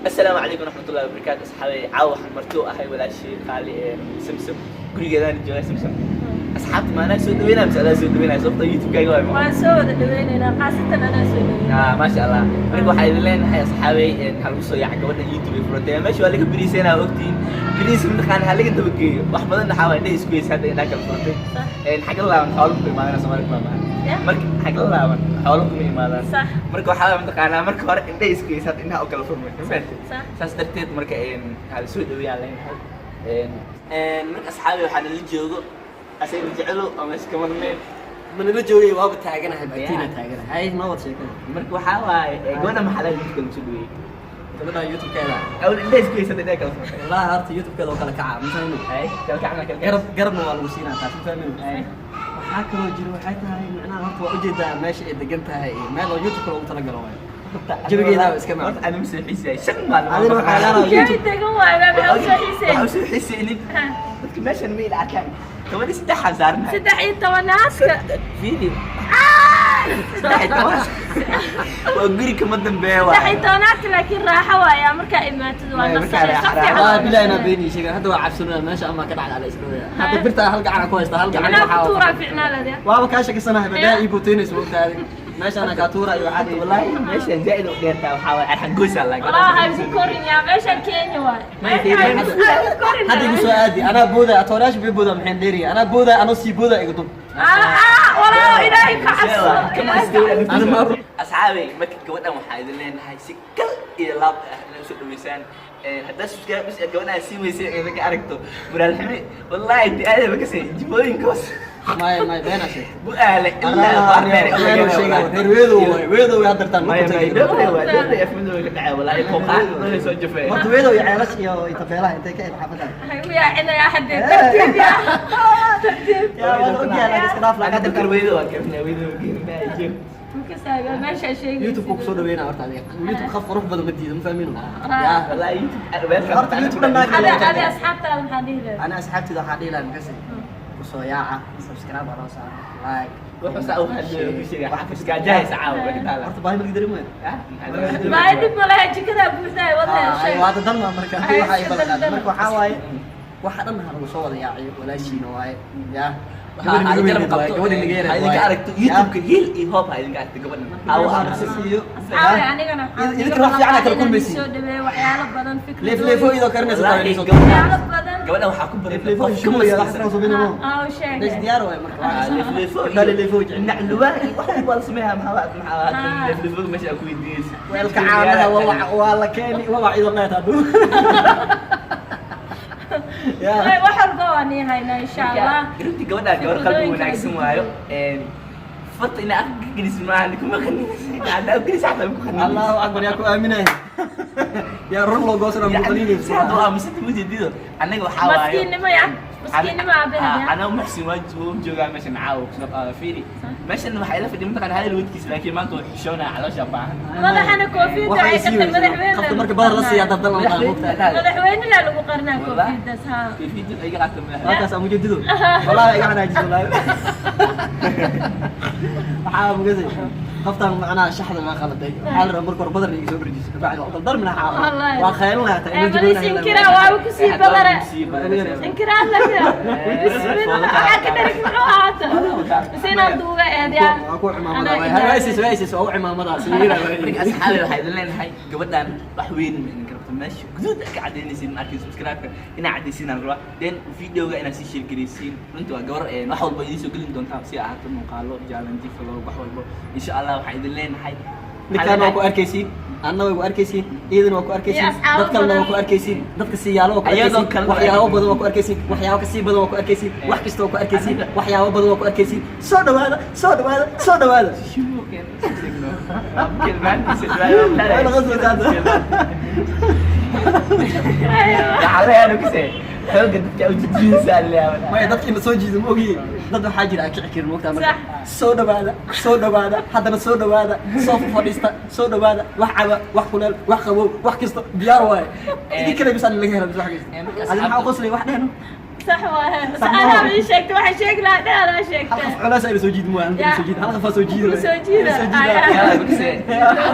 Asalaamu calaykum waraxmatullahi wabarakaatu. Asxaabay, caawa waxaan marti u ahay walaashii qaali ee Samsam. Gurigeedaan joogaa. Samsam, asxaabta maanaa soo dhaweynaya mise adaa soo dhaweynaya? Sababta YouTube-kaaga waay. Waan soo wada dhaweynaynaa, khaasatan anaa soo dhaweynaya. Ah, maasha Allah. Marka waxaa idin leenahay, asxaabay, waxaa lagu soo yaacay gabadha YouTube ay furatay. Meesha waa laga beriisanaa, ogtihiin. Beriis mataqaana ha laga dabageeyo. Wax badan dhaxaa waa indhaha isku heysa hadda indhaha kala furatay. Xagga laaban xoolo kuma imaadaan, Soomaali kuma imaadaan. Marka xagga laaban xoolo kuma imaadaan. Marka waxaa mataqaanaa marka hore indhaha isku heysa, hadda indhaha u kala furmay. Ma fahantay? Sax. Saas darteed marka waxaa la soo dhaweeyaa leenahay. Marka asxaabi, waxaa nala joogo asayna jecelo oo meesha ka marneen. Manala joogay, waaba taaganahay, batiina Yeah. taaganahay. Hay, noo wad sheekada. Marka waxaa waaye, gabadha maxaa laga YouTube lagu soo dhaweeyey? Gabadha YouTube-keeda. Awal indhaha isku haysa, indhaha kala furtay. Wallahi horta YouTube-keeda oo kala kaca, ma fahmin? Ay, kala kacna, kala. Garab garabna waa lagu siinaa taas, ma fahmin? Ay. Waxaa kaloo jira, waxay tahay macnaha horta waa ujeedaa meesha ay degan tahay iyo meel oo YouTube loogu talagalo waayo. Jawigeeda waa iska macaan. Horta anima soo xiisayay 5 maalin. Adina waxaa leedahay Jawi YouTube. degan waayo, baa maxaa usoo xiiseen? Waxaa usoo xiisaynin dadka meeshan ma ila arkaan. 13 saarnahay. 13aadka. Fiiri, 13 waa guri kama dambeeya. 13aadka, laakiin raaxo waaya markaa imaatid, waa Maya, markaa nasane raaxo- si fiican. Wallahi Waa bilahi inaa nasane. been ii sheegay. Hadda waa cabsanaya, meesha ama ka dhacda ala isdhowaya. Hadda birta hal gacan ku haysta, hal gacan. Inaa ku Waxaa tuuraa ficnaa lade. Waaba kaa shakisanahay, badaa ii booteynayso mogtahay. Meeshaan kaa tuura iyo waxaa. Wallahi meeshan zaaid u dheertaa, waxaa waaye arxan laakiin. Walaa ha igu korin yaa, meeshaan Kenya waay. Maya, fiiri, Ha igu korin. Hadda igu soo aadi, anaa booda, atoorayaasha bay booda, maxaan dheeriya? Anaa booda, anoo sii booda, igu dub. Walaa Ilaahay ka cabso, Ilaahay ka cabso. Ana ma- Asxaabay, marka gabadhan waxaa idin leenahay si kal iyo laab ah inay usoo dhaweysaan. Haddaa subscribe bas gabadhan sii weysay ee marka aragto muraal xumi, wallahi inti aadaba kasay jibooyinkoos. Maya, maya, beenaa sheegtay. Bu-aale ilaa Baardheer. Beenuu sheegay, reer Weedow waay, Weedow way haddartaan. Maya, maya, dhoobtay waa dhoobtay, afmadooda ka dhacay, wallahi qooqaan dhoobtay soo jafay. Horta Weedow iyo ceelash iyo tabeelaha intay ka ed xaafadda. Ha igu yaacinayaa haddee, tartiib yaa, tartiib. Yaa waan ogyahay, laakiin iska dhaaf. Laakiin Laakiin dadka Weedow waa kafna, Weedow gelinaa joog. Makasaaga meeshaa sheegaysid. YouTube ku soo dhaweynaa horta adiga. YouTube qaf qurux badan ma diido, ma fahmino yaa? Wallahi YouTube. Horta YouTube dhan naag. Adi asxaabtaada maxaa dhihi lahayd? Ana asxaabteyda waxaa dhihi lahaa, makasay kusoo yaaca, subscribe waa loo saara, like. Wuxuu saa u hadlayo ku sheegay xafiiska jahaysa caawa ka taala. Horta baahi malka dareemaya. Baahi dib ma laha, jikadaa buuxdahay, wada heshay. Waa dadan marka. Ay, waxa ay iska ballan. dandan. Marka waxaa waaye, waxa dhan ha lagu soo wada yaaciyo, walaashiina waaye yaa. Waxaa gabadhi idinka naga weyneed waaye, qabto gabadhi naga ha yareed idinka waaye. aragto YouTube-ka, hiil iyo hoob ha idinka aragto gabadhan. Aa, siiyo. Asxaabay, anigana waxaan Idinka wax fiican aa kala kulmaysiin. soo dhaweeyay waxyaalo badan. Leef leefo Fikradooyin idoo karinaysa. Wallaahi, waxyaalo badan. Gabadhan waxaa ku baran Leef leefo qof ka shubo iyo maskiinsan. wax sameynayno. Aa, sheegay. Lees diyaar waaye marka. Ah, leef leefo. Gabdhaha leefleefo jecel. Nacluwaa iyo wax walba la sameeyaa. Maxaa Ah. leef leefo meesha aad ku weydiinaysa? Weelka caanaha waa la keeni, wawac idoo dheer haduu yaa. Ay, wax walba waan ii haynaa insha Allah. Runtii gabadhaan gabar qalbi Fikradooyin kala wanaagsan duwan. waayo. Farta inaa afka ka gelisid maaha, kuma qaninaysid. Haddaa gelis xataa ku qaninaysid. Allahu akbar, yaa ku aaminaya, yaa run loo goosana. Yani, muqaninaysa. si hadda waa aamusanta ma jeedido annaga waxaa waayo. Maskiinnimo ya, maskiinnimo aabaheed ya. Anaga Muxsin waa joogaa meeshan caawa kusoo qaada. Fiiri, meeshan waxaa ila fadhiya mataqaan hadal wadkiisa, laakiin maanta wuu xishoonaya, caloosha baahan. Madaxana koofiyadda waxay waxay sii ka tahay madaxweyne. qofka marka badar la siiya dardal la moogtahay. Madaxweynaha lagu qarnaa Wallahi. koofiyaddaas ha. Koofiyadda iga qaata madaxweyne. Halkaas aan ujeedido, wallahi iga xanaajis, wallahi waxaa mugasi qoftaan macnaha shaxda ma qaladay. Waxaa la rabaa marka hore badar iga soo barjiso, kabacdi waa daldalmi lahaa. Wallahi. Waa khaylan lahaa taa. Ee malis inkiraa waaba kusii badare, inkiraad laga bismillah, waxaa ka dharig muxuu ahaata mise inaan duuga eed yaa. Waa ku cimaamada waay, waa isis, waa u cimaamada siira. Marka asxaabi, waxaa idin leenahay gabadhan wax weyn ma idinka rabto. Meesha guduud ka cadaynaysiin ma arkin, subscribe-ka inaa cadaysiin aan rabaa, then videoga inaad sii share garaysiin. Runtii waa gabar wax walba idiin soo gelin doontaa, si ahaato muuqaalo, challenge, vlog, wax walba insha Allah. Waxaan idin leenahay Ninkaan waa ku arkaysiin, anna way ku arkaysiin, iyadana waa ku arkaysiin, Iyo asxaabo dad kalena waa badan. ku arkaysiin, dadka siyaalo waa ku Ayadoo arkaysiin, kalena waxyaabo badan waa ku arkaysiin, waxyaabo kasii badan waa ku arkaysiin, wax kasta waa ku arkaysiin, waxyaabo badan waa ku arkaysiin. Soo dhawaada, soo dhawaada, soo dhawaada. Waa la qasbaysaa hadda. Xooga dadka u jijiidaysaa. Maya, dadka in la soo jiido ma ogiye, dad waxaa jira aan kici karin, moogtaa marka. Sax. Soo dhawaada, soo dhawaada, haddana soo dhawaada, soo fadhiista, soo dhawaada, wax caba, wax kuleel, wax qabow, wax kasta diyaar waaye. Idin kale bis aan laga hela bis wax kasta. Adi maxaa u qoslay? Wax dhehno. Sax waaye. Bas anaa ii sheegtay, waxay sheegi lahaa dhan adaa Hal sheegtay. qof culays ayna soo jiidin waa soo jiid, hal qof aa soo jiidi. Ku soo jiida. Yalla, bukse.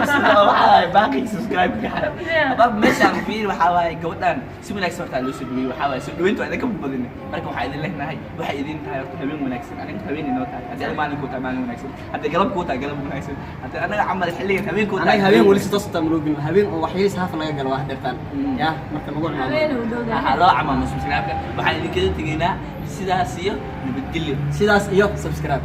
Waxaa waaye baaqi subscribe ka xara. Abab meeshaan fiir, waxaa waaye gabadhan si wanaagsan horta loo soo dhaweeyey. Waxaa waaye soo dhaweyntu waa idinka badin. Marka waxaa idin leenahay, waxay idin tahay horta habeen wanaagsan. Aniga habeen inoo tahay. Haddii adiga maalin kuu tahay, maalin wanaagsan. Haddii galab kuu tahay, galab wanaagsan. Haddii anaga camal xilligan habeen kuu tahay. Anaga habeen weli si toos u tamroogin, habeen oo waxyaris haaf laga galo waa hadeertaan ya marka nagu cumaamo. Habeen uu dhow. Waxaa loo camaamo subscribe-ka. Waxaan idinkaga tegaynaa sidaas iyo nabadgelyo. Sidaas iyo subscribe.